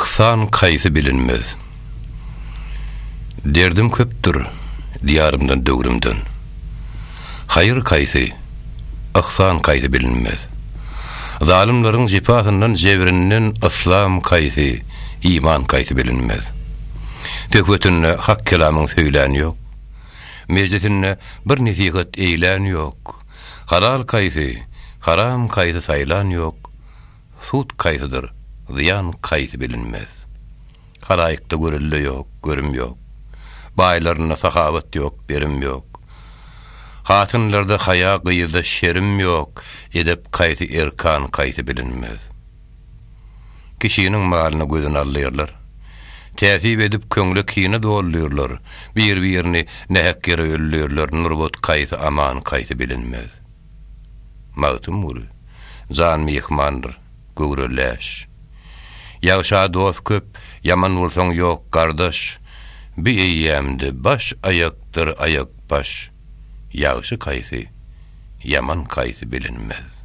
Yhsan kaýsy bilinmez. Derdim köpdür, diýarymdan, döwrümden. Haýyr kaýsy, yhsan kaýsy bilinmez. Zalymlaryň jepasyndan, jebrinden yslam kaýsy, iman kaýsy bilinmez. Söhbetinde hak kelamyň söýlän ýok. Mejlisinde bir nesihat eýlän ýok. Halal kaýsy, haram kaýsy saýlan ýok. Sud kaýsydyr, zyýan kaýsy bilinmez. Halaýykda görelde ýok, görüm ýok. Baýlarynda sahawat ýok, berim ýok. Hatynlarda haýa, gyzda şerim ýok, edep kaýsy, erkan kaýsy bilinmez. Kişiniň malyna gözüni aldyrlar. Täsip edip köňle kine doldurlar, bir-birini nähak ýere öldürler, nurbat kaýsy, aman kaýsy bilinmez. Magtymguly, jan myhmandyr, göwre läş. Ýagşa dost köp, ýaman bolsaň ýok gardaş, Bi eýýämde baş aýakdyr aýak baş, Ýagşy kaýsy, ýaman kaýsy bilinmez.